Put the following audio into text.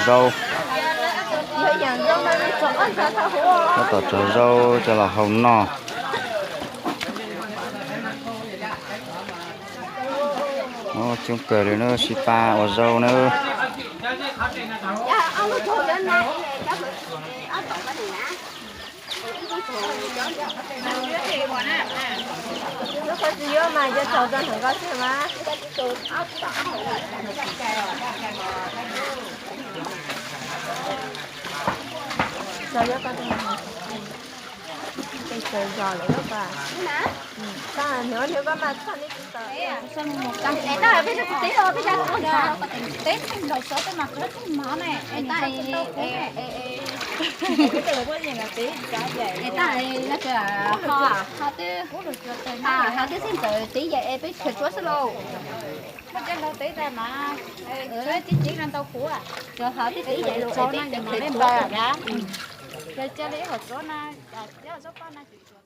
Zaub, tab tom tso zaub coj los hau noj. Coob kawg li na, sib pab ua zaub na. Ho twb xeeb ntxawm txiv yawm es peb tshuav tsuab xwb lauj. Muaj cov laug teb tas mas, tib tib no ntau kuv, cov hauv tib tib yawm es peb tshuav tsuab. Yog cia li ib hom tsuab no, cov zaub paj no tsis tshuav.